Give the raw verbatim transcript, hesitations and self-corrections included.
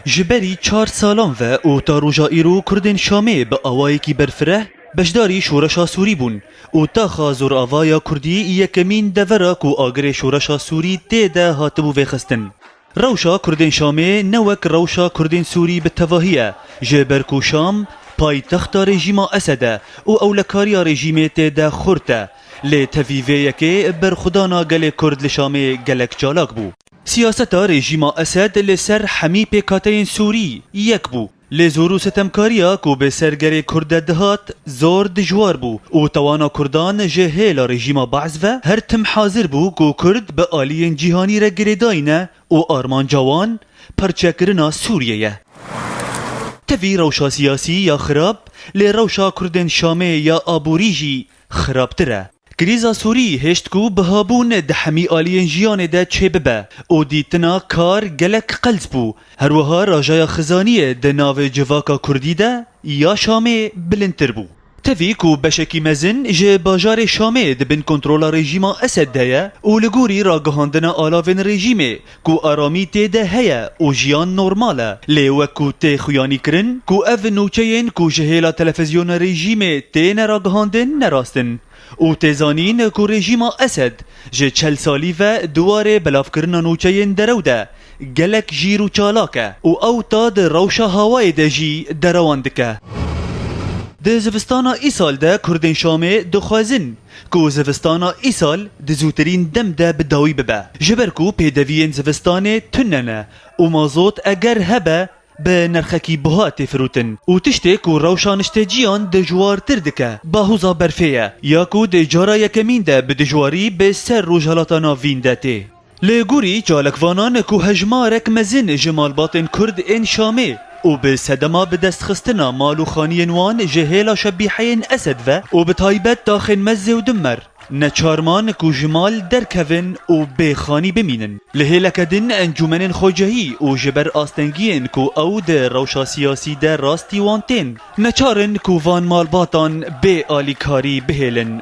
Ji berî çar salan ve û ta roja îro Kurdên Şamê bi awayekî berfireh beşdarî şoreşa Sûrî bûn û taxa zoravaya Kurdî yekemîn devera ku agirê şoreşa Sûrî tê de hatibû vêxistin. Rewşa Kurdên Şamê ne wek rewşa Kurdên Sûrî bi tevahî ye, ji ber ku Şam paytexta rejîma Esed e û ewlekariya rejîmê tê de xurt e. Lê tevî vê yekê berxwedana gelê Kurd li Şamê gelek çalak bû. Siyaseta rejîma Esed li ser hemî pêkhateyên Sûrî yek bû. Lê zor û sitemkariya ku bi ser gelê Kurd de dihat, zor dijwar bû û tewana Kurdan ji hêla rejîma Baas ve her tim hazir bû ku Kurd bi aliyên cîhanî re girêdayî ne û armanca wan parçekirina Sûriyê ye. Tevî rewşa siyasî ya xirab, lê rewşa Kurdên Şamê ya aborî jî xirabtir e. Krîza Sûrî hêşt ku bihabûn di hemî aliyên jiyanê de çêbibe û dîtina kar gelek qels bû. Her wiha rajaya xizaniyê di navê civaka Kurdî de ya Şamê bilindtir bû. Tevî ku beşekî mezin ji bajarê Şamê di bin kontrola rejîma Esed de ye û li gorî ragihandina alavên rejîmê ku aramî tê de heye û jiyan normal e, lê wek ku tê xuyanîkirin ku ev nûçeyên ku ji hêla televizyona rejîmê têne ragihandin ne rast in. Û tê zanîn ku rejîma Esed ji çel salî ve di warê belavkirina nûçeyên derew de gelek jîr û çalak e û ew ta di rewşa hawayê de jî derewan dike. Di zivistana îsal de Kurdên Şamê dixwazin ku zivistana îsal di zûtirîn dem de bi dawî bibe, ji ber ku pêdeviyên zivistanê tune ne û mazot eger hebe, bi nirxekî buha tê firotin û tiştê ku rewşa nişteciyan dijwartir dike, bahuza berfê ye, ya ku di cara yekemîn de bi dijwarî bi ser Rojhilata Navîn de tê. Li gorî çalakvanan ku hejmarek mezin ji malbatên Kurd ên Şamê û bi sedema bidestxistina mal û xaniyên wan ji hêla şebîheyên Esed ve û bi taybet taxên Mezzê û Dimer, neçar man ku ji mal derkevin û bê xanî bimînin. Li hêleke din encûmenên xwecehî û ji ber astengiyên ku ew di rewşa siyasî de rastî wan tên, neçar in ku van malbatan bê alîkarî bihêlin